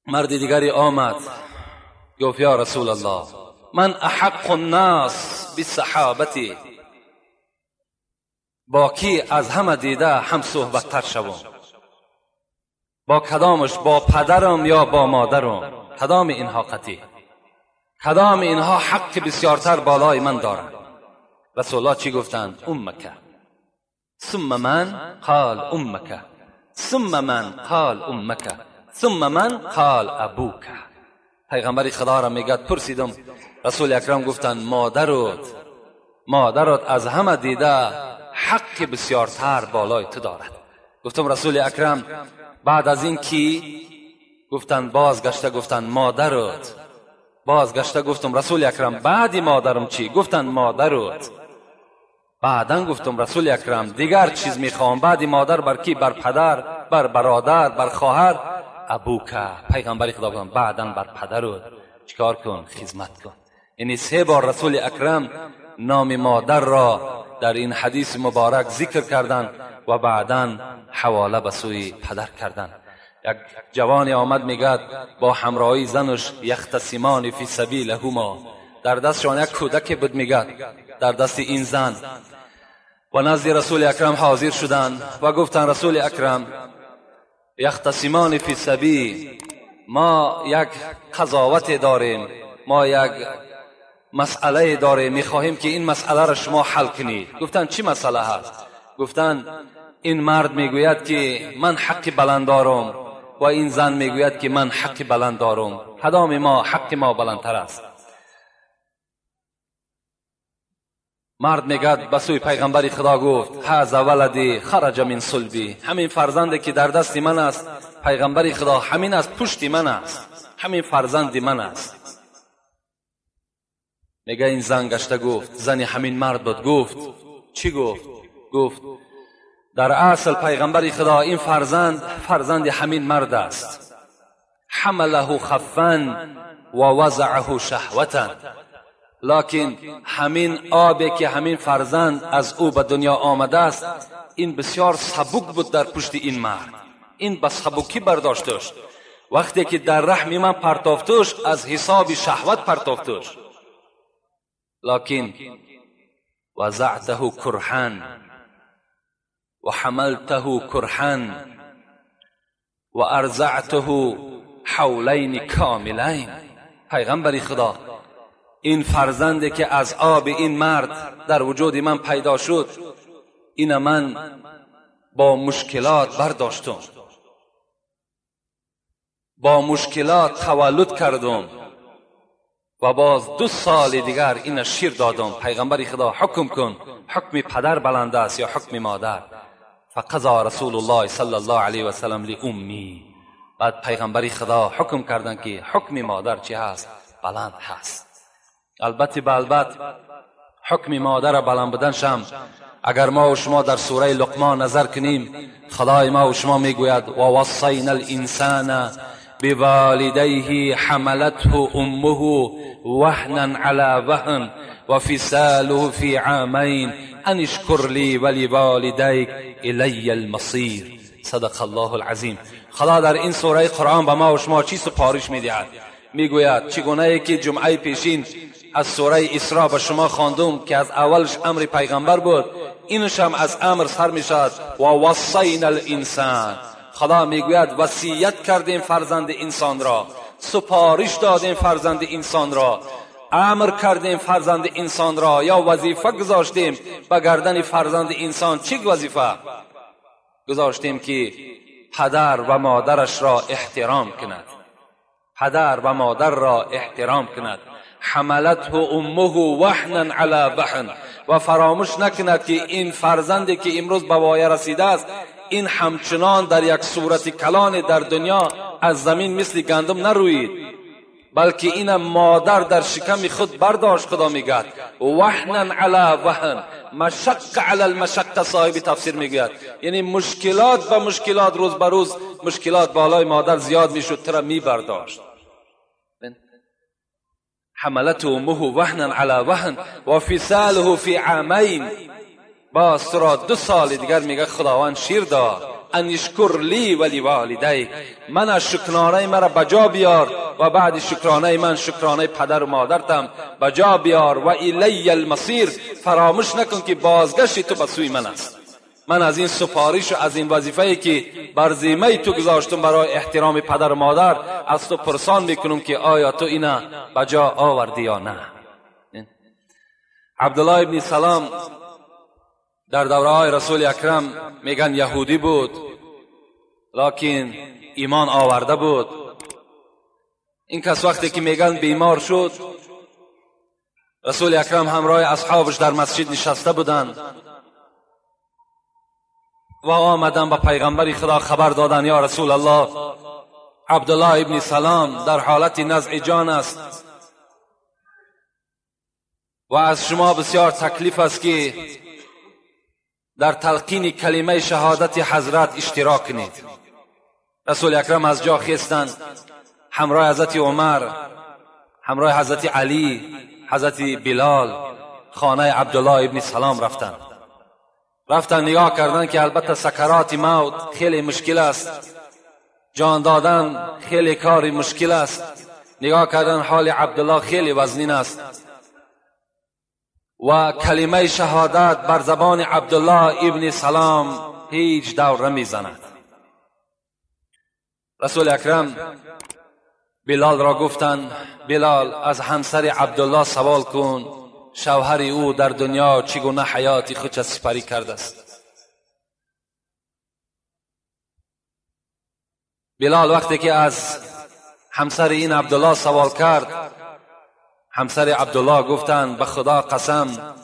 مرد دیگری آمد گفت یا رسول الله، من احق الناس بصحابتی، با کی از همه دیده هم صحبت تر شوم؟ با کدامش؟ با پدرم یا با مادرم؟ کدام اینها قطعی؟ کدام اینها حق بسیارتر بالای من دارند؟ رسول الله چی گفتند؟ امک ثم من قال امک ثم من قال امک ثم من قال ابوک. پیغمبر خدا را میگد پرسیدم، رسول اکرم گفتند مادرت، مادرت از همه دیده حق بسیارتر بالای تو دارد. گفتم رسول اکرم بعد از این کی؟ گفتند بازگشته گفتند مادرت. بازگشته گفتم رسول اکرم بعد مادرم چی؟ گفتند مادرت. بعدا گفتم رسول اکرم دیگر چیز میخوام بعد مادر بر کی؟ بر پدر، بر برادر، بر خواهر. ابوک. پیغمبر خدا گفتند بعدا بر پدرت چیکار کن؟ خدمت کن. یعنی سه بار رسول اکرم نام مادر را در این حدیث مبارک ذکر کردند و بعدا حواله به سوی پدر کردند. یک جوانی آمد میگد با همراهی زنش یختصمان فی سبیلهما، در دستشان یک کودک بود میگد در دست این زن، و نزد رسول اکرم حاضر شدند و گفتند رسول اکرم یختصمان فی سبیل، ما یک قضاوت داریم، ما یک مسئله داریم، میخواهیم که این مسئله را شما حل کنید. گفتند چی مسئله هست؟ گفتند این مرد میگوید که من حق بلند دارم و این زن میگوید که من حق بلند دارم، کدام ما حق ما بلندتر است؟ مرد میگد به سوی پیغمبر خدا گفت هذا ولدی خرج من صلبی، همین فرزندی که در دست من است پیغمبر خدا، همین از پشت من است، همین فرزند من است. میگه این زن گشته گفت، زن همین مرد بود، گفت چی گفت؟ گفت در اصل پیغمبر خدا این فرزند فرزند همین مرد است، حمله خفا و وضعه شهوتا، لکن همین آبی که همین فرزند از او به دنیا آمده است این بسیار سبک بود در پشت این مرد، این به سبکی برداشتش، وقتی که در رحم من پرتافتش از حساب شهوت پرتافتش، لکن وضعته کرها و حملته کرها و ارضعته حولین کاملین. پیغمبر خدا این فرزندی که از آب این مرد در وجود من پیدا شد، این من با مشکلات برداشتم، با مشکلات تولد کردم و باز 2 سال دیگر این شیر دادم. پیغمبر خدا حکم کن، حکم پدر بلند است یا حکم مادر؟ فقضا رسول الله صلی الله علیه و سلم لأمی. بعد پیغمبر خدا حکم کردن که حکم مادر چی هست؟ بلند هست. البته بالبت حکم مادر بلند بودن شم اگر ما و شما در سوره لقمان نظر کنیم، خدای ما و شما میگوید و وصینا الانسان بوالدیه حملته امه وهنا علی وهن و فصاله فی عامین ان اشکر لی ولوالدیک الی المصیر. صدق الله العظیم. خدا در این سوره قرآن به ما و شما چی سپارش میدهد؟ میگوید چگونه که جمعه پیشین از سوره اسراء به شما خواندم که از اولش امر پیغمبر بود، اینش هم از امر سر میشد و وصینا الانسان. خدا میگوید وصیت کردیم فرزند انسان را، سپارش دادیم فرزند انسان را، امر کردیم فرزند انسان را، یا وظیفه گذاشتیم به گردن فرزند انسان. چی وظیفه گذاشتیم؟ که پدر و مادرش را احترام کند، پدر و مادر را احترام کند. حملته امه وهنا علی وهن، و فراموش نکند که این فرزندی که امروز به وایه رسیده است، این همچنان در یک صورت کلان در دنیا از زمین مثل گندم نروید، بلکه این مادر در شکم خود برداشت. خدا میگد وهنا علی وهن، مشق علی المشق. صاحب تفسیر میگوید یعنی مشکلات به مشکلات، روز به روز مشکلات بالای مادر زیاد میشد، ترا میبرداشت. حملته امه وهنا علی وهن و فصاله فی عامین. باز تو را 2 سال دیگر میگه خداوند شیر داد. ان اشکر لی و لوالدیک، من از شکرانه مرا بجا بیار و بعد شکرانه من شکرانه پدر و مادرتم بجا بیار. و الی المصیر، فراموش نکن که بازگشت تو به سوی من است. من از این سفارش و از این وظیفه‌ای که بر ذمه تو گذاشتم برای احترام پدر و مادر از تو پرسان میکنم که آیا تو اینا بجا آوردی یا نه. عبدالله ابن سلام در دوره های رسول اکرم میگن یهودی بود، لکن ایمان آورده بود. این کس وقتی که میگن بیمار شد، رسول اکرم همراه اصحابش در مسجد نشسته بودند و آمدن به پیغمبر خدا خبر دادن یا رسول الله، عبدالله ابن سلام در حالت نزع جان است و از شما بسیار تکلیف است که در تلقین کلمه شهادت حضرت اشتراک کنید. رسول اکرم از جا خیستند، همراه حضرت عمر، همراه حضرت علی، حضرت بلال خانه عبدالله ابن سلام رفتند. رفتن نگاه کردن که البته سکرات موت خیلی مشکل است، جان دادن خیلی کاری مشکل است. نگاه کردن حال عبدالله خیلی وزنین است و کلمه شهادت بر زبان عبدالله ابن سلام هیچ دور نمیزند. رسول اکرم بلال را گفتند بلال از همسر عبدالله سوال کن شوهر او در دنیا چگونه حیات خود سپری کرده است. بلال وقتی که از همسر این عبدالله سوال کرد، همسر عبدالله گفتند به خدا قسم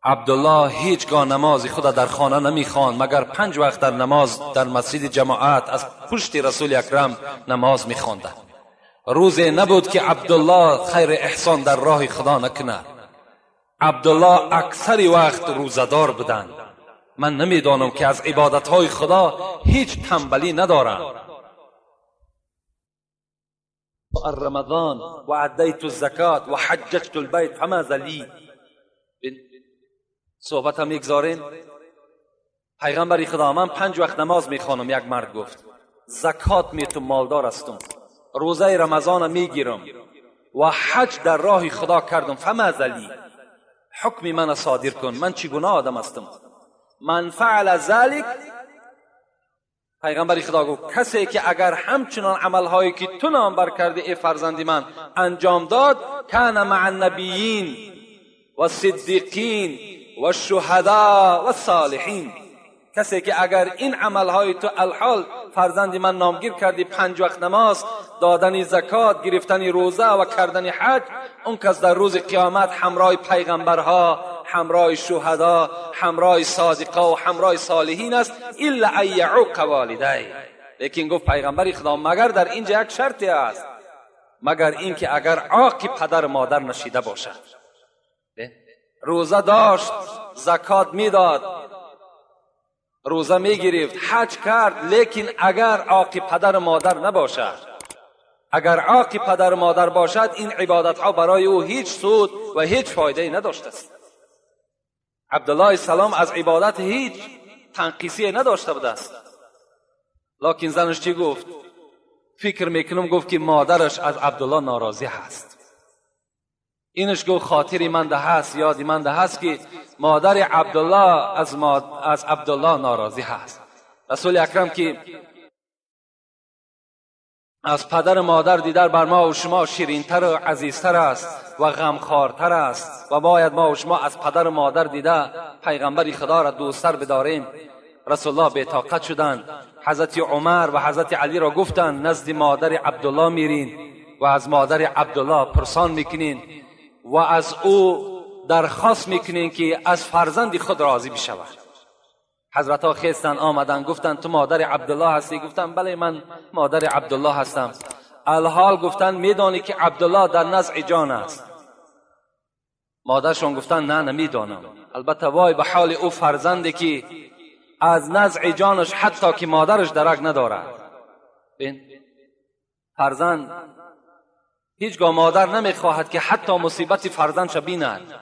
عبدالله هیچگاه نماز خود در خانه نمیخواند مگر 5 وقت در نماز در مسجد جماعت از پشت رسول اکرم نماز میخواند. روز نبود که عبدالله خیر احسان در راه خدا نکند. عبدالله اکثر وقت روزدار بودند. من نمیدانم که از عبادتهای خدا هیچ تنبلی ندارم. رمضان و ادیت الزکات و حججت البیت فماذا لی. صحبت هم میگذاریم. پیغمبر خدا من 5 وقت نماز میخوانم. یک مرد گفت زکات میتم، مالدار هستم، روزه رمضان میگیرم و حج در راه خدا کردم، فماذا لی، حکم من صادر کن، من چگونه آدم هستم؟ من فعل ذلک، پیغمبر خدا گفت کسی که اگر همچنان عملهایی که تو نام بر کرده ای فرزند من انجام داد، کان مع النبیین و الصدیقین و الشهداء و الصالحین. کسی که اگر این عملهای تو الحال فرزند من نامگیر کردی، 5 وقت نماز، دادن زکات، گرفتن روزه و کردن حج، اون کس در روز قیامت همراه پیغمبرها، همراه شهدا، همراه صادقا و همراه صالحین است، الا ان یعوق والدی. لیکن گفت پیغمبر خدا مگر در اینجا یک شرطی است، مگر اینکه اگر عاق پدر مادر نشیده باشد. روزه داشت، زکات میداد، روزه میگرفت، حج کرد، لیکن اگر عاق پدر مادر نباشد، اگر عاق پدر مادر باشد، این عبادت ها برای او هیچ سود و هیچ فایده نداشته است. عبدالله سلام از عبادت هیچ تنقیصی نداشته بوده است. لکن زنش چی گفت؟ فکر میکنم گفت که مادرش از عبدالله ناراضی هست. اینش گفت خاطری من ده هست، یادی من ده هست که مادر عبدالله از عبدالله ناراضی هست. رسول اکرم که از پدر مادر دیدر بر ما و شما شیرینتر و عزیزتر است و غمخوارتر است و باید ما و شما از پدر و مادر دیده پیغمبر خدا را دوستتر بداریم. رسول الله بی‌طاقت شدند. حضرت عمر و حضرت علی را گفتند نزد مادر عبدالله میرین و از مادر عبدالله پرسان میکنین و از او درخواست میکنین که از فرزند خود راضی بشود. حضرت ها خیستن آمدن، گفتن تو مادر عبدالله هستی؟ گفتن بله من مادر عبدالله هستم. الحال گفتن میدانی که عبدالله در نزع جان است؟ مادرشون گفتن نه نمیدانم. البته وای به حال او فرزندی که از نزع جانش حتی که مادرش درک ندارد. فرزند هیچگاه مادر نمیخواهد که حتی مصیبت فرزندش بیند،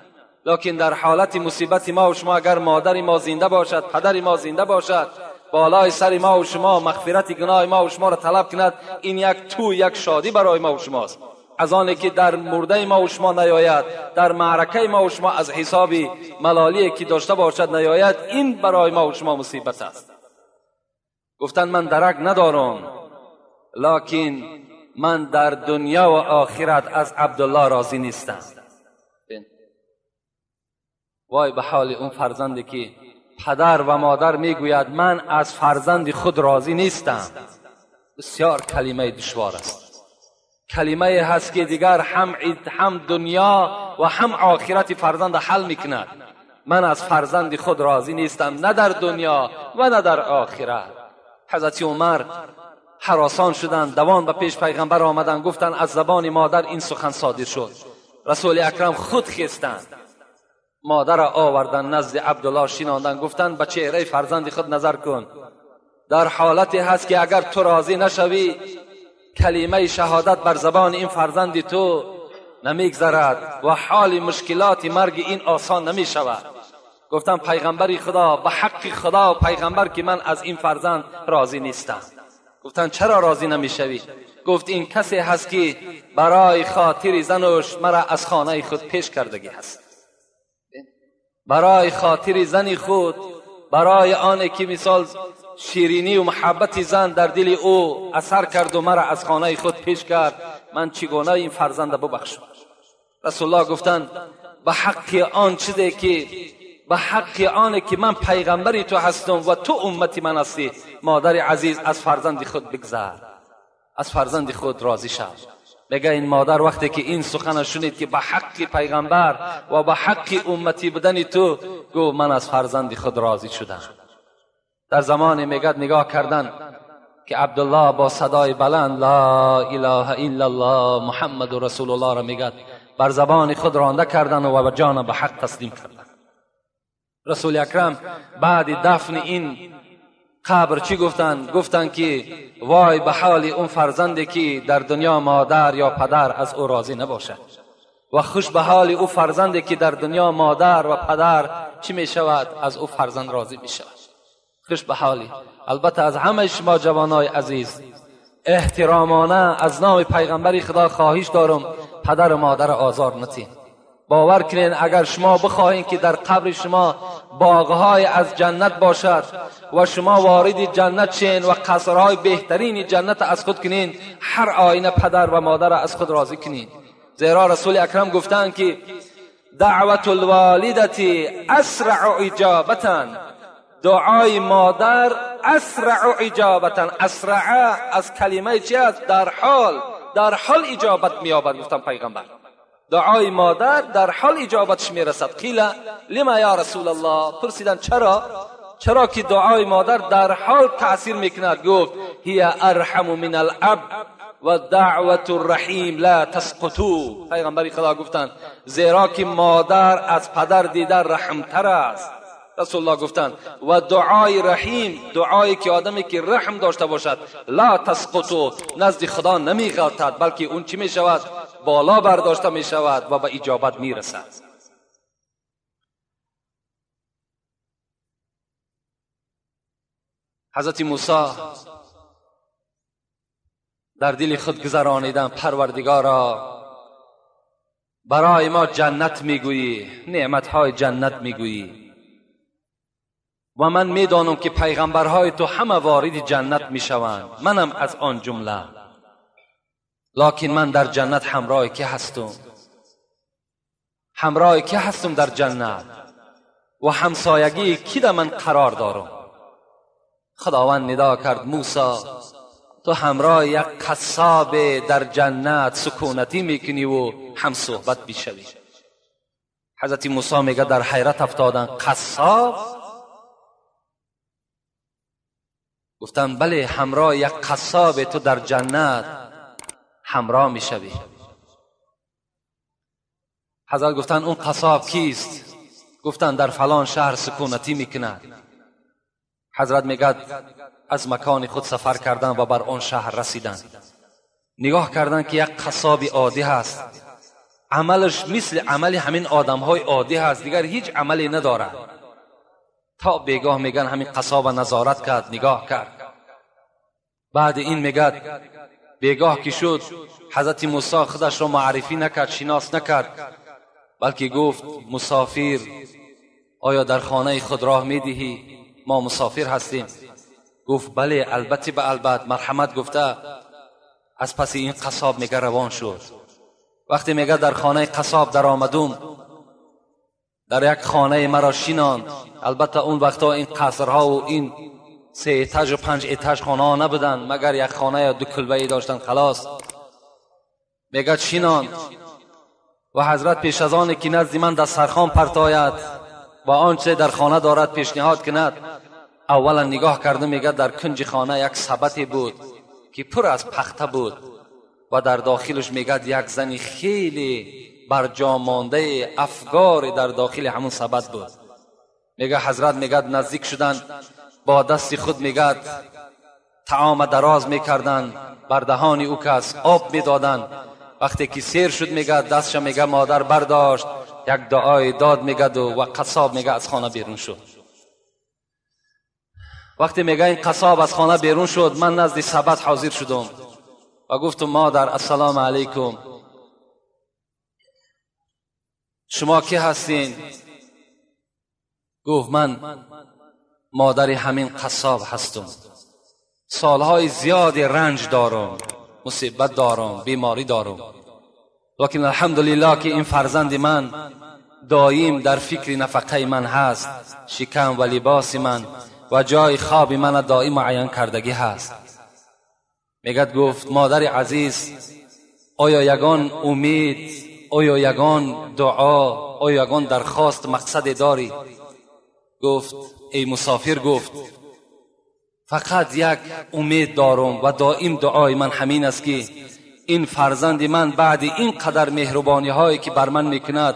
لکن در حالت مصیبت ما و شما اگر مادر ما زنده باشد، پدر ما زنده باشد، بالای سر ما و شما مغفرت گناه ما و شما را طلب کند، این یک تو یک شادی برای ما و شماست. از آنی که در مرده ما و شما نیاید، در معرکه ما و شما از حساب ملالی که داشته باشد نیاید، این برای ما و شما مصیبت است. گفتند من درک ندارم، لکن من در دنیا و آخرت از عبدالله راضی نیستم. وای به حال اون فرزندی که پدر و مادر میگوید من از فرزند خود راضی نیستم. بسیار کلمه دشوار است، کلمه هست که دیگر هم دنیا و هم آخرت فرزند حل میکند. من از فرزند خود راضی نیستم، نه در دنیا و نه در آخرت. حضرت عمر هراسان شدند، دوان به پیش پیغمبر آمدند، گفتند از زبان مادر این سخن صادر شد. رسول اکرم خود خستند، مادر را آوردن نزد عبدالله شیناندن، گفتند به چهره فرزند خود نظر کن، در حالتی هست که اگر تو راضی نشوی کلمه شهادت بر زبان این فرزند تو نمیگذرد و حال مشکلات مرگ این آسان نمی شود. گفتم پیغمبر خدا، به حق خدا و پیغمبر که من از این فرزند راضی نیستم. گفتن چرا راضی نمیشوی؟ گفت این کسی هست که برای خاطر زنش مرا از خانه خود پیش کردگی هست، برای خاطر زن خود، برای آن که مثال شیرینی و محبت زن در دل او اثر کرد و مرا از خانه خود پیش کرد، من چگونه این فرزند ببخشم؟ رسول الله گفتند به حق آن چیزی که به حق آن که من پیغمبری تو هستم و تو امت من هستی، مادر عزیز از فرزند خود بگذر، از فرزند خود راضی شو. میگه این مادر وقتی که این سخن شنید که به حق پیغمبر و به حق امتی بودن تو، گفت من از فرزند خود راضی شدم. در زمان میگه نگاه کردن که عبدالله با صدای بلند لا اله الا الله محمد رسول الله را میگه، بر زبان خود رانده کردن و به جان به حق تسلیم کردن. رسول اکرم بعد دفن این قبر چی گفتند؟ گفتند که وای به حال اون فرزندی که در دنیا مادر یا پدر از او راضی نباشد، و خوش به حال او فرزندی که در دنیا مادر و پدر چی می شود؟ از او فرزند راضی می شود. خوش به حالی. البته از همه شما جوانای عزیز احترامانه از نام پیغمبر خدا خواهش دارم پدر و مادر آزار نتین. باور کنین اگر شما بخواهین که در قبر شما باغهای از جنت باشد و شما وارد جنت شین و قصرهای بهترین جنت از خود کنین، هر آینه پدر و مادر از خود راضی کنین. زیرا رسول اکرم گفتند که دعوت الوالدة اسرع اجابتا، دعای مادر اسرع اجابتا، اسرع از کلمه چی است؟ در حال اجابت می‌یابد. گفتم پیغمبر دعای مادر در حال اجابتش میرسد. قیل لما یا رسول الله، پرسیدن چرا؟ چرا که دعای مادر در حال تأثیر میکند؟ گفت هی ارحم من الاب و دعوت الرحیم لا تسقطو. پیغمبر خدا گفتند زیرا که مادر از پدر دیده رحمتر است. رسول الله گفتند و دعای رحیم، دعایی که آدمی که رحم داشته باشد، لا تسقطو، نزد خدا نمیغلطد، بلکه اون چی میشود؟ بالا برداشته میشود و به اجابت میرسد. حضرت موسی در دل خود گذرانیدن پروردگارا برای ما جنت میگویی، نعمتهای جنت میگویی و من میدانم که پیغمبرهای تو همه وارد جنت میشوند، منم از آن جمله، لکن من در جنت همراه که هستم؟ همراه که هستم در جنت و همسایگی کی در من قرار دارم؟ خداوند ندا کرد موسی تو همراه یک قصاب در جنت سکونتی میکنی و هم صحبت میشوی. حضرت موسی میگه در حیرت افتادن، قصاب؟ گفتم بله، همراه یک قصاب تو در جنت همراه میشوی. حضرت گفتن اون قصاب کیست؟ گفتن در فلان شهر سکونتی میکند. حضرت میگه از مکان خود سفر کردن و بر آن شهر رسیدن. نگاه کردن که یک قصاب عادی هست، عملش مثل عمل همین آدم های عادی هست، دیگر هیچ عملی ندارد. تا بیگاه میگن همین قصاب نظارت کرد، نگاه کرد. بعد این میگد بیگاه که شد حضرت موسی خودش را معرفی نکرد، شناس نکرد، بلکه گفت مسافر آیا در خانه خود راه میدهی؟ ما مسافر هستیم. گفت بله، البته به البته، مرحمت گفته. از پس این قصاب میگه روان شد. وقتی میگه در خانه قصاب در آمدم، در یک خانه مرا شیناند. البته اون وقتا این قصرها و این 3 اتاج و 5 اتاج خانه ها نبودن، مگر یک خانه یا 2 کلبه داشتن خلاص. میگه شیناند و حضرت پیش از آن که نزد من دسترخوان پرتاید و آنچه در خانه دارد پیشنهاد کند، اولا نگاه کرده میگه در کنج خانه یک سبتی بود که پر از پخته بود و در داخلش میگه یک زنی خیلی برجا مانده افگار در داخل همون سبد بود. میگه حضرت میگه نزدیک شدن، با دست خود میگه طعام دراز میکردن بر دهان او کس، آب میدادن. وقتی که سیر شد میگه دستش میگه مادر برداشت، یک دعای داد میگه و قصاب میگه از خانه بیرون شد. وقتی میگه این قصاب از خانه بیرون شد، من نزد سبد حاضر شدم و گفتم مادر السلام علیکم، شما کی هستین؟ گفت من مادر همین قصاب هستم، سالهای زیادی رنج دارم، مصیبت دارم، بیماری دارم، لیکن الحمدلله که این فرزند من دایم در فکر نفقه من هست، شکم و لباس من و جای خواب من دایم معین کردگی هست. میگد گفت مادر عزیز، آیا یگان امید، آیا یگان دعا، آیا یگان درخواست مقصد داری؟ گفت ای مسافر، گفت فقط یک امید دارم و دائم دعای من همین است که این فرزند من بعد این قدر مهربانی هایی که بر من میکند،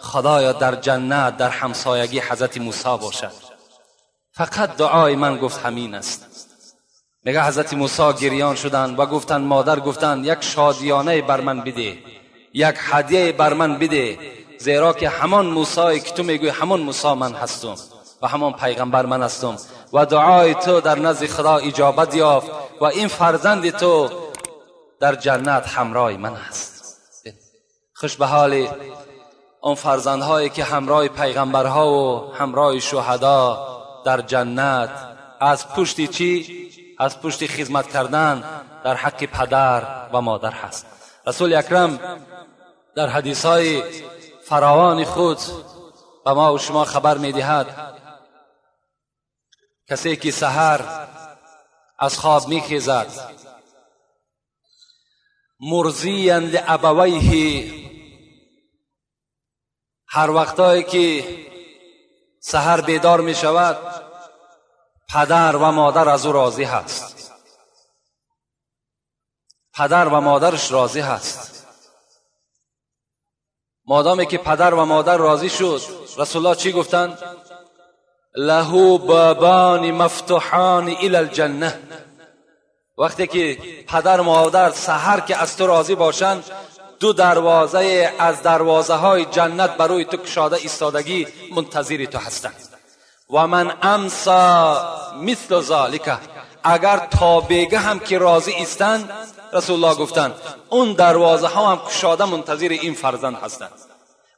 خدایا در جنت در همسایگی حضرت موسی باشد. فقط دعای من گفت همین است. میگه حضرت موسی گریان شدند و گفتند مادر، گفتند یک شادیانه بر من بده، یک هدیه بر من بده، زیرا که همان موسی که تو میگوی همان موسی من هستم و همان پیغمبر من هستم و دعای تو در نزد خدا اجابت یافت و این فرزند تو در جنت همراه من است. خوش به حال آن فرزندهایی که همراه پیغمبرها و همراه شهدا در جنت، از پشت چی؟ از پشت خدمت کردن در حق پدر و مادر هست. رسول اکرم در حدیث‌های فراوان خود به ما و شما خبر می‌دهد کسی که سحر از خواب میخیزد، مرضیا لابویه، هر وقتایی که سحر بیدار می شود پدر و مادر از او راضی هست، پدر و مادرش راضی هست. مادامی که پدر و مادر راضی شد، رسول الله چی گفتند؟ له بابان مفتوحان الی الجنه. وقتی که پدر و مادر سحر که از تو راضی باشند، 2 دروازه از دروازه های جنت بروی تو کشاده ایستادگی منتظر تو هستند. و من امسا مثل ذالک، اگر تا بیگه هم که راضی ایستند، رسول الله گفتند اون دروازه ها هم کشاده منتظر این فرزند هستند.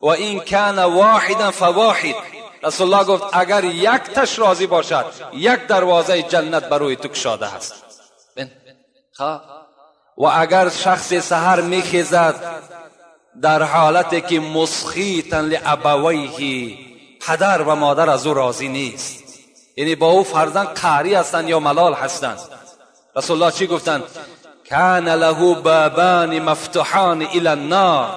و این کان واحدا فواحد، رسول الله گفت اگر یک تش راضی باشد، یک دروازه جنت بروی تو کشاده هست. و اگر شخص سحر میخیزد در حالت که مسخیتا لابویه، پدر و مادر از او راضی نیست، یعنی با او فرزند قهری هستند یا ملال هستند، رسول الله چی گفتند؟ کان له بابان مفتوحان الی النار،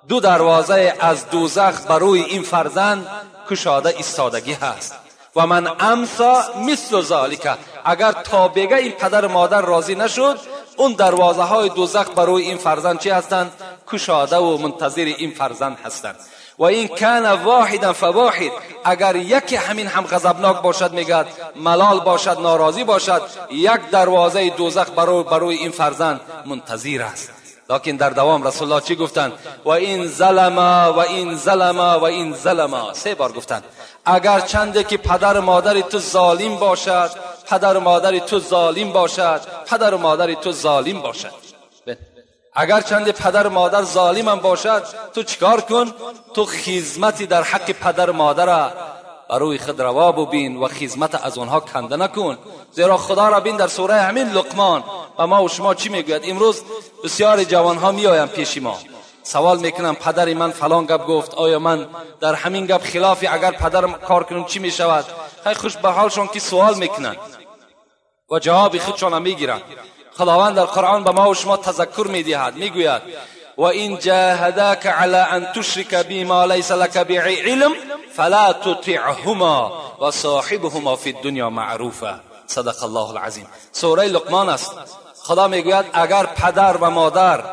2 دروازه از دوزخ بروی این فرزند کشاده ایستادگی هست. و من امسا مثل ذالک، اگر تا بگه این پدر و مادر راضی نشد، اون دروازه های دوزخ بروی این فرزند چی هستند؟ کشاده و منتظر این فرزند هستند. و این کان واحدا فواحد، اگر یکی همین هم غضبناک باشد، میگد ملال باشد، ناراضی باشد، یک دروازه دوزخ بروی این فرزند منتظر است. لکن در دوام رسول الله چی گفتند؟ و این ظلما و این ظلما و این ظلما. سه بار گفتند. اگر چنده که پدر مادر تو ظالم باشد، پدر مادر تو ظالم باشد، پدر مادر تو ظالم باشد. اگر چند پدر مادر ظالم هم باشد، تو چیکار کن؟ تو خدمتی در حق پدر مادر بروی خود روا ببین و خدمت از آنها کنده نکن. زیرا خدا را بین در سوره همین لقمان و ما و شما چی میگوید؟ امروز بسیار جوانها میآیند پیش ما، سوال میکنم پدر من فلان گپ گفت، آیا من در همین گپ خلافی اگر پدرم کار کنم چی میشود؟ خیلی خوش به حالشان که سوال میکنن و جواب خودشان میگیرند. خداوند در قرآن به ما و شما تذکر میدهد، میگوید و این جاهداک علی ان تشرک بی ما لیس لک به علم فلا تطعهما و صاحبهما فی الدنیا معروفا. صدق الله العظیم. سوره لقمان است. خدا میگوید اگر پدر و مادر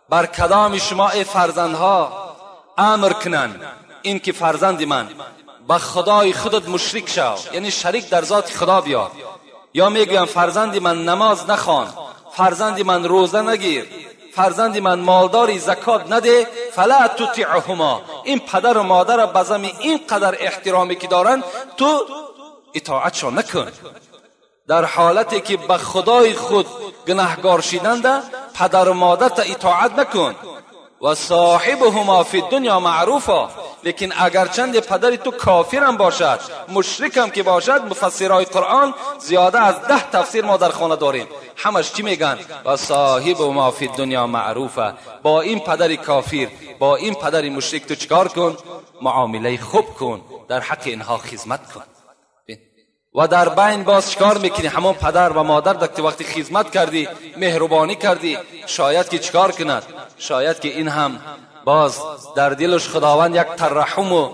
بر کدام شما ای فرزندها امر کنند این که فرزند من به خدای خودت مشرک شو، یعنی شریک در ذات خدا بیار، یا میگویم فرزند من نماز نخوان، فرزند من روزه نگیر، فرزند من مالداری زکات نده، فلا تطیعهما، این پدر و مادر به زمین اینقدر احترامی که دارن تو اطاعتشان نکن. در حالتی که به خدای خود گناهگار شدند پدر و مادر تا اطاعت نکن. و صاحبهما فی الدنیا معروفا، لیکن اگرچند پدر تو کافرم باشد، مشرکم که باشد، مفسرهای قرآن زیاده از 10 تفسیر ما در خانه داریم، همش چی میگن؟ و صاحبهما فی الدنیا معروفا. با این پدر کافر، با این پدر مشرک تو چیکار کن؟ معامله خوب کن، در حق اینها خدمت کن. و در بین باز چکار میکنی؟ همون پدر و مادر دکت وقتی خدمت کردی، مهربانی کردی، شاید که چکار کند؟ شاید که این هم باز در دلش خداوند یک ترحم و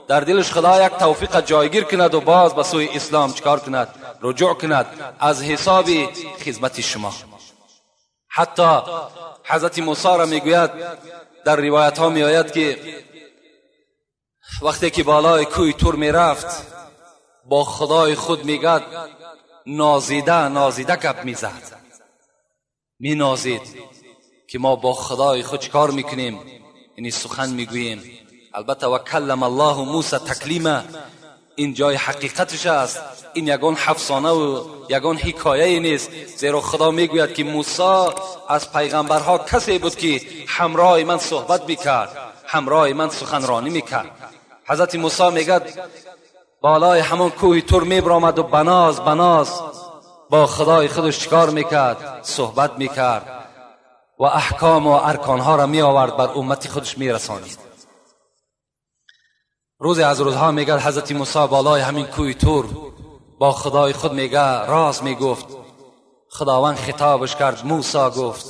در دلش خدا یک توفیق جایگیر کند و باز به سوی اسلام چکار کند؟ رجوع کند از حساب خدمت شما. حتی حضرت موسی را میگوید، در روایت ها میآید که وقتی که بالای کوه تور میرفت با خدای خود میگد نازیده نازیده گپ میزد، مینازید که ما با خدای خود چکار میکنیم؟ یعنی سخن میگوییم. البته و کلم الله موسی تکلیما، این جای حقیقتش است، این یگان افسانه و یگان حکایه نیست، زیرا خدا میگوید که موسی از پیغمبرها کسی بود که همراه من صحبت میکرد، همراه من سخنرانی میکرد. حضرت موسی میگد بالای همون کوه تور میبرآمد و بناز بناز با خدای خودش چیکار میکرد؟ صحبت میکرد و احکام و ارکانها را میآورد بر امت خودش میرسانید. روزی از روزها میگه حضرت موسی بالای همین کوه تور با خدای خود میگه راز میگفت. خداوند خطابش کرد، موسی گفت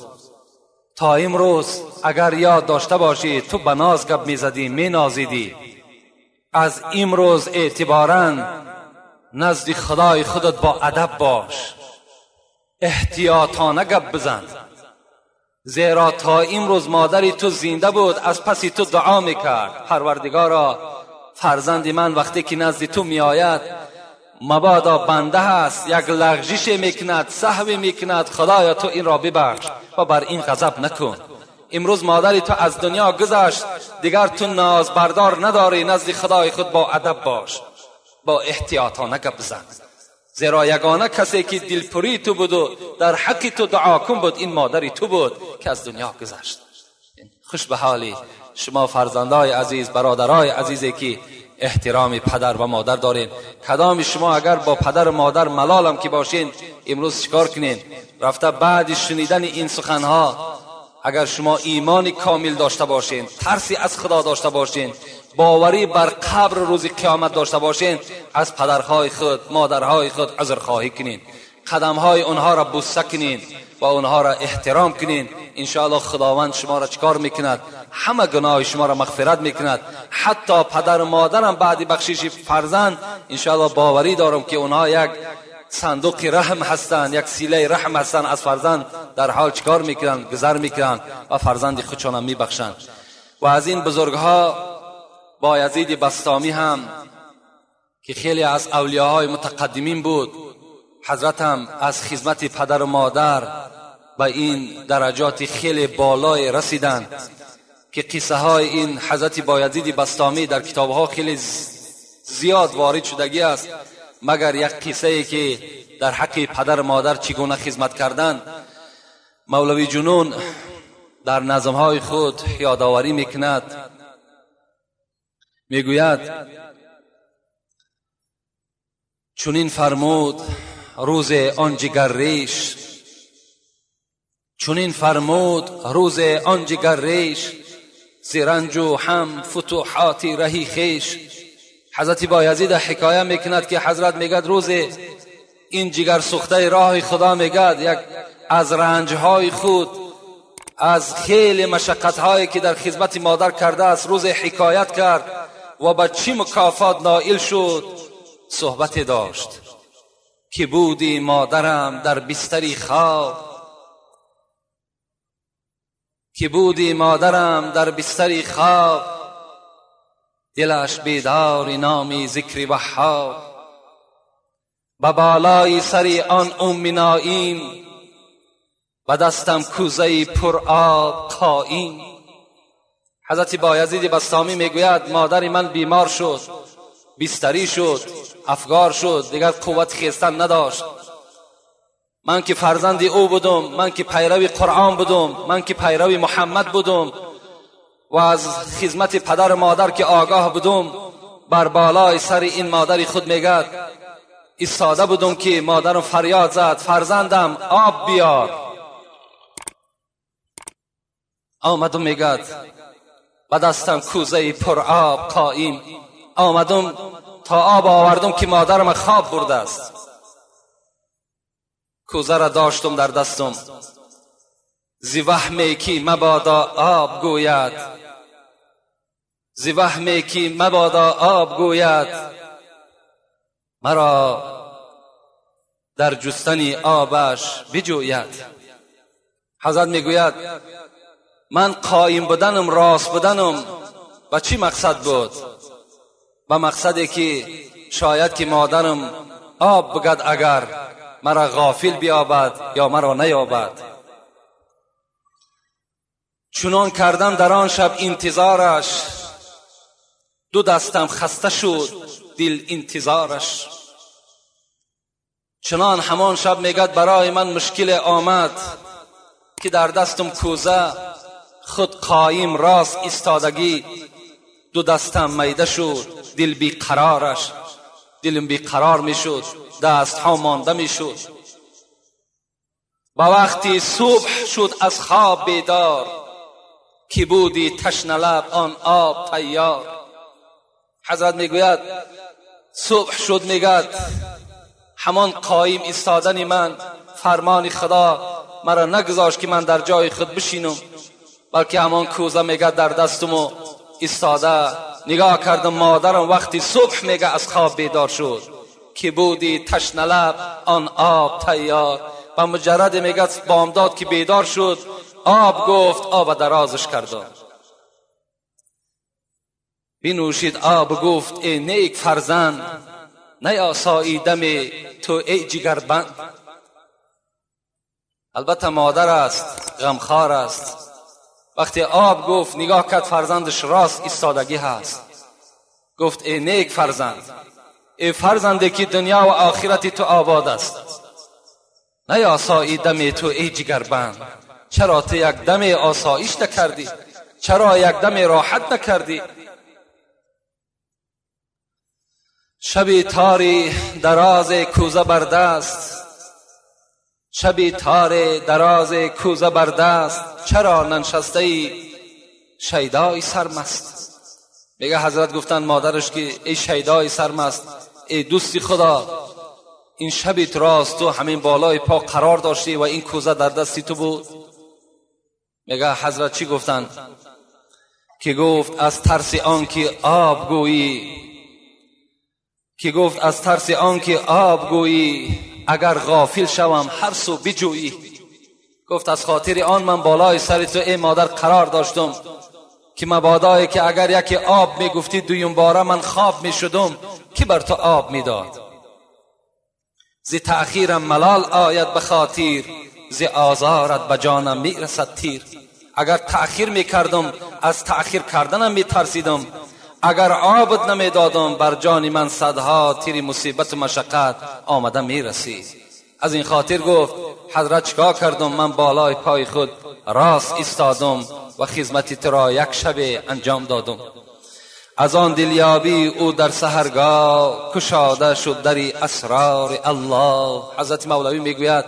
تا امروز اگر یاد داشته باشی تو بناز گپ میزدی، مینازیدی، از امروز اعتباراً نزد خدای خودت با ادب باش، احتیاطانه گپ بزن، زیرا تا امروز مادری تو زنده بود از پس تو دعا میکرد، پروردگارا فرزند من وقتی که نزد تو میآید مبادا بنده هست، یک لغزش میکند، سهو میکند، خدایا تو این را ببخش و بر این غضب نکن. امروز مادری تو از دنیا گذشت، دیگر تو ناز بردار نداری، نزد خدای خود با ادب باش، با احتیاطانه گپ بزن، زیرا یگانه کسی که دلپری تو بود و در حق تو دعا کن بود این مادری تو بود که از دنیا گذشت. خوش به حالی شما فرزندای عزیز، برادرای عزیزی که احترام پدر و مادر دارین. کدام شما اگر با پدر و مادر ملالم که باشین امروز چیکار کنین؟ رفته بعد شنیدن این سخنها اگر شما ایمان کامل داشته باشین، ترسی از خدا داشته باشین، باوری بر قبر روز قیامت داشته باشین، از پدرهای خود، مادرهای خود عذرخواهی کنین، قدمهای اونها را بوسه کنین و اونها را احترام کنین. انشاءالله خداوند شما را چکار میکند؟ همه گناه شما را مغفرت میکند. حتی پدر و مادرم بعد بخشش فرزند انشاءالله باوری دارم که اونها یک صندوق رحم هستند، یک سیله رحم هستند، از فرزند در حال چکار میکنند؟ گذر میکنند و فرزند خودشان میبخشند. و از این بزرگها با یزید بسطامی هم که خیلی از اولیاهای متقدمین بود، حضرت هم از خدمت پدر و مادر به این درجات خیلی بالای رسیدند که قصه های این حضرت بایزید بسطامی در کتاب ها خیلی زیاد وارد شدگی است، مگر یک قصه ای که در حق پدر مادر چگونه خدمت کردند مولوی جنون در نظم های خود یادآوری میکند. میگوید چنین فرمود روز آن جگرریش، چنین فرمود روز آن جگرریش، ز رنج و هم فتوحات رهی خویش. حضرت بایزید حکایه میکند که حضرت میگد روز این جگر سوخته راه خدا، میگد یک از رنجهای خود، از خیلی مشقتهایی که در خدمت مادر کرده است روز حکایت کرد و به چی مکافات نائل شد صحبت داشت که بودی مادرم در بستری خواب، که بودی مادرم در بستری خواب، دلش بیدار نامی ذکر وهاب. به بالای سر آن ام نایم، به دستم کوزه پر آب قایم. حضرت بایزید بسطامی میگوید مادر من بیمار شد، بستری شد، افگار شد، دیگر قوت خیستن نداشت. من که فرزند او بودم، من که پیرو قرآن بودم، من که پیرو محمد بودم و از خدمت پدر و مادر که آگاه بودم، بر بالای سر این مادر خود میگد ایستاده بودم که مادرم فریاد زد فرزندم آب بیار. آمدم میگد به دستم کوزه پر آب قایم. آمدم تا آب آوردم که مادرم خواب برده است. کوزه را داشتم در دستم، ز وهمی که مبادا آب گوید، ز وهمی که مبادا آب گوید، مرا در جستن آبش بجوید. حضرت میگوید من قایم بودنم، راست بودنم به چی مقصد بود؟ به مقصدی که شاید که مادرم آب بگد اگر مرا غافل بیابد یا مرا نیابد. چنان کردم در آن شب انتظارش، دو دستم خسته شد دل انتظارش. چنان همان شب میگد برای من مشکل آمد که در دستم کوزه، خود قایم راست ایستادگی، دو دستم میده شد دل بی قرارش، دلم بی قرار میشد، دست ها مانده میشد. با وقتی صبح شد از خواب بیدار، که بودی تشنه لب آن آب تیار. حضرت میگوید صبح شد، میگد همان قایم ایستادن من، فرمان خدا مرا نگذاشت که من در جای خود بشینم، بلکه همان کوزه میگد در دستم و ایستاده نگاه کردم مادرم وقتی صبح میگه از خواب بیدار شد، که بودی تشنه لب آن آب تیار. و مجرد میگه بامداد که بیدار شد آب گفت، آب درازش کردم. بنوشید آب گفت ای نیک فرزند، نیاساییدم تو ای جگربند. البته مادر است، غمخوار است. وقتی آب گفت نگاه کرد فرزندش راست ایستادگی هست. گفت ای نیک فرزند، ای فرزنده که دنیا و آخرت تو آباد است، نیاساییدم تو ای جگربند. چرا تو یک دم آسایش نکردی؟ چرا یک دم راحت نکردی؟ شبی تاری دراز کوزه بر دست، شبی تار دراز کوزه بر دست، چرا ننشسته ای شیدای سرمست؟ میگه حضرت گفتن مادرش که ای شیدای سرمست، ای دوستی خدا، این شبی راست تو همین بالای پا قرار داشتی و این کوزه در دستی تو بود. میگه حضرت چی گفتن؟ که گفت از ترس آن که آب گویی، که گفت از ترس آن که آب گویی، اگر غافل شوم هر سو بجویی. گفت از خاطر آن من بالای سر تو ای مادر قرار داشتم که مبادایی که اگر یکی آب میگفتی دویم باره من خواب میشدم که بر تو آب میداد. ز تأخیرم ملال آید به خاطر، ز آزارت به جانم میرسد تیر. اگر تأخیر میکردم از تأخیر کردنم میترسیدم، اگر آبت نمیدادم بر جان من صدها تیر مصیبت و مشقت آمده میرسید. از این خاطر گفت حضرت چکا کردم؟ من بالای پای خود راست ایستادم و خدمت تو را یک شب انجام دادم. از آن دلیابی او در سحرگاه کشاده شد دری اسرار الله. حضرت مولوی میگوید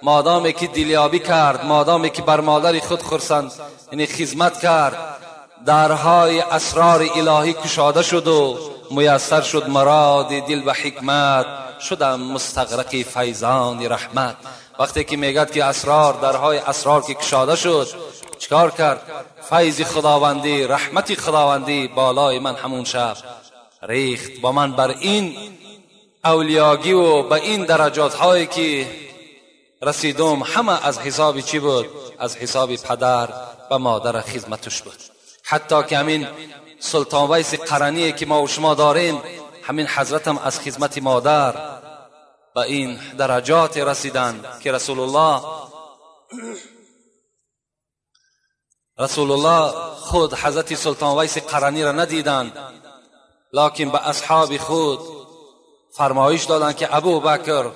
مادامی که دلیابی کرد، مادامی که بر مادر خود خرسند یعنی خدمت کرد، درهای اسرار الهی کشاده شد و میسر شد مراد دل و حکمت، شدم مستغرق فیضان رحمت. وقتی که میگد که اسرار، درهای اسرار که کشاده شد، چکار کرد؟ فیض خداوندی، رحمت خداوندی بالای من همون شب ریخت. با من بر این اولیاگی و به این درجات هایی که رسیدم همه از حساب چی بود؟ از حساب پدر و مادر خدمتش بود. حتی که همین سلطان ویس قرنی که ما و شما داریم، همین حضرتم از خدمت مادر به این درجات رسیدن که رسول الله خود حضرت سلطان ویس قرنی را ندیدند، لکن به اصحاب خود فرمایش دادند که ابو بکر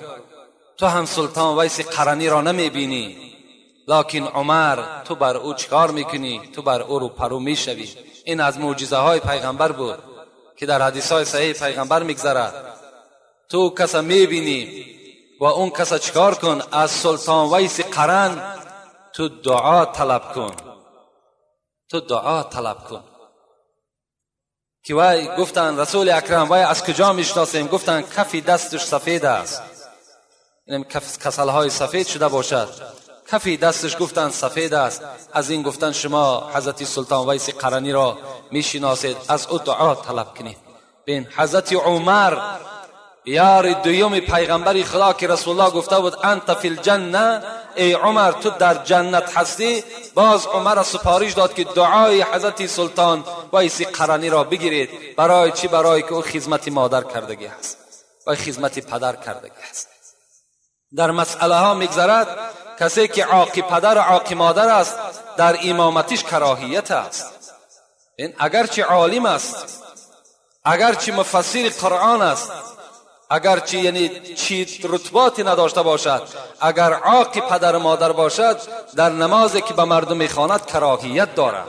تو هم سلطان ویس قرنی را نمیبینی، لکن عمر تو بر او چکار میکنی؟ تو بر او رو پرو میشوی. این از معجزه های پیغمبر بود که در حدیث های صحیح پیغمبر میگذرد. تو کس میبینی و اون کس چکار کن؟ از سلطان ویس قرن تو دعا طلب کن، تو دعا طلب کن. که وی گفتن رسول اکرم وی از کجا میشناسیم؟ گفتن کفی دستش سفید است، اینم کسلهای سفید شده باشد، کفی دستش گفتن سفید است. از این گفتن شما حضرت سلطان ویس قرنی را میشناسید، از او دعا طلب کنید. بین حضرت عمر یار دویم پیغمبر خدا که رسول الله گفته بود انت فی الجنه، ای عمر تو در جنت هستی، باز عمر سپارش داد که دعای حضرت سلطان ویس قرنی را بگیرید. برای چی؟ برای که او خدمت مادر کردگی هست و خدمت پدر کردگی هست. در مسئله ها میگذرد کسی که عاقی پدر و عاقی مادر است در امامتش کراهیت است. این اگرچه عالم است، اگرچه مفسر قرآن است، اگرچه یعنی چی رتباتی نداشته باشد، اگر عاقی پدر و مادر باشد در نمازی که به مردم میخواند کراهیت دارد.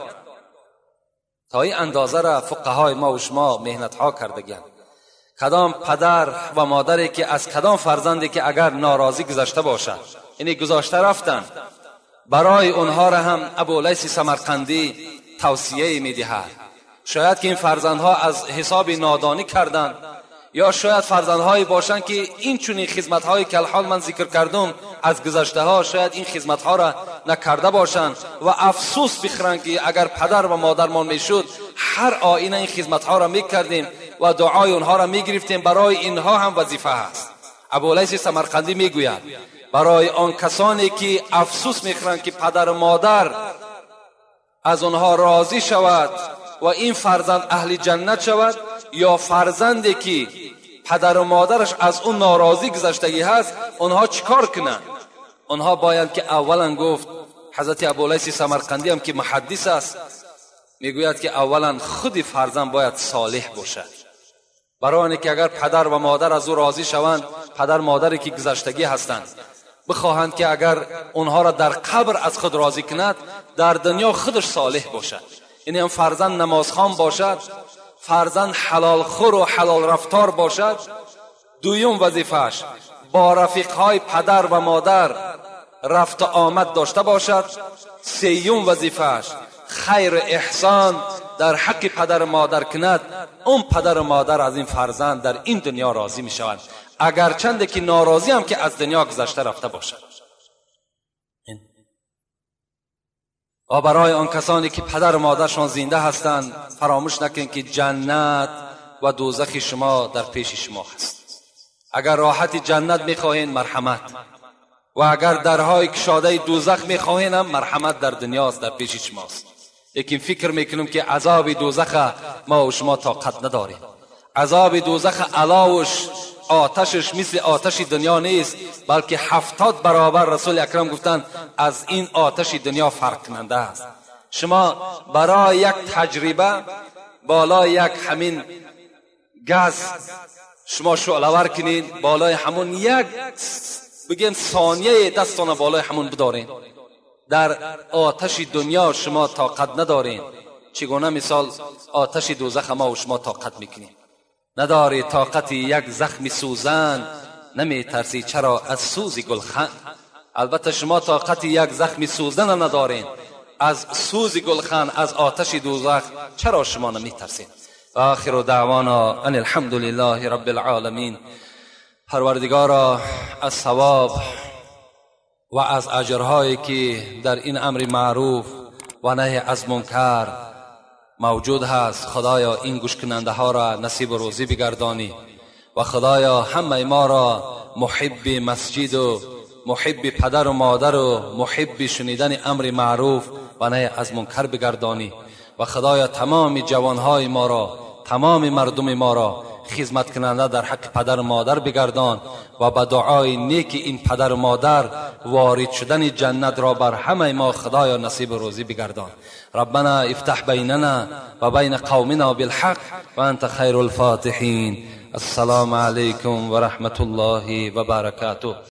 تا این اندازه را فقهای ما و شما مهنت ها کردگیند. کدام پدر و مادری که از کدام فرزندی که اگر ناراضی گذشته باشد، یعنی گذاشته رفتن، برای اونها را هم ابولیث سمرقندی توصیه میدهد. شاید که این فرزندها از حساب نادانی کردند، یا شاید فرزندهایی باشند که این چنین خدمت‌هایی که الحال من ذکر کردم از گذشته ها، شاید این خدمت‌ها را نکرده باشند و افسوس بخورند که اگر پدر و مادرمان میشد هر آینه این خدمت‌ها را میکردیم و دعای اونها را میگرفتیم. برای اینها هم وظیفه هست. ابولیث سمرقندی میگوید برای آن کسانی که افسوس میخورند که پدر و مادر از آنها راضی شود و این فرزند اهل جنت شود، یا فرزندی که پدر و مادرش از اون ناراضی گذشتگی هست، اونها چیکار کنند؟ اونها باید که اولا گفت حضرت ابولیث سمرقندی هم که محدث است میگوید که اولا خود فرزند باید صالح باشد، برای اینکه اگر پدر و مادر از او راضی شوند، پدر مادری که گذشتگی هستند بخواهند که اگر اونها را در قبر از خود راضی کند، در دنیا خودش صالح باشد. یعنی هم فرزند نمازخوان باشد، فرزند حلال خور و حلال رفتار باشد. دویم وظیفه‌اش با رفیقهای پدر و مادر رفت و آمد داشته باشد. سیوم وظیفه‌اش خیر احسان در حق پدر و مادر کند. اون پدر و مادر از این فرزند در این دنیا راضی می شوند، اگرچند که ناراضی هم که از دنیا گذشته رفته باشد. و برای آن کسانی که پدر و مادرشان زنده هستند، فراموش نکنید که جنت و دوزخ شما در پیش شما هست. اگر راحت جنت میخواهین مرحمت، و اگر درهای کشاده دوزخ میخواهین هم مرحمت در دنیاست، در پیش شماست. لیکن فکر میکنم که عذاب دوزخ ما و شما طاقت نداریم. عذاب دوزخ علاوش آتشش مثل آتش دنیا نیست، بلکه 70 برابر رسول اکرم گفتند از این آتش دنیا فرق کننده است. شما برای یک تجربه بالای یک همین گاز شما شعله کنین، بالای همون یک بگیم ثانیه دستان بالای همون بدارین، در آتش دنیا شما طاقت ندارین، چگونه مثال آتش دوزخ ما و شما طاقت میکنین؟ نداری طاقت یک زخم سوزن، نمی ترسی چرا از سوز گلخن. البته شما طاقت یک زخم سوزن ندارین، از سوز گلخن، از آتش دوزخ چرا شما نمی ترسین؟ و آخر دعوانا ان الحمد لله رب العالمین. پروردگارا از ثواب و از اجرهایی که در این امر معروف و نهی از منکر موجود هست، خدایا این گوش کننده ها را نصیب و روزی بگردانی و خدایا همه ما را محب مسجد و محب پدر و مادر و محب شنیدن امر معروف و نهی از منکر بگردانی و خدایا تمام جوانهای ما را، تمام مردم ما را خدمت کننده در حق پدر و مادر بگردان و به دعای نیک این پدر و مادر وارد شدن جنت را بر همه ما خدایا نصیب روزی بگردان. ربنا افتح بیننا و بین قومنا بالحق و انت خیر الفاتحین. السلام علیکم و رحمت الله و برکاته.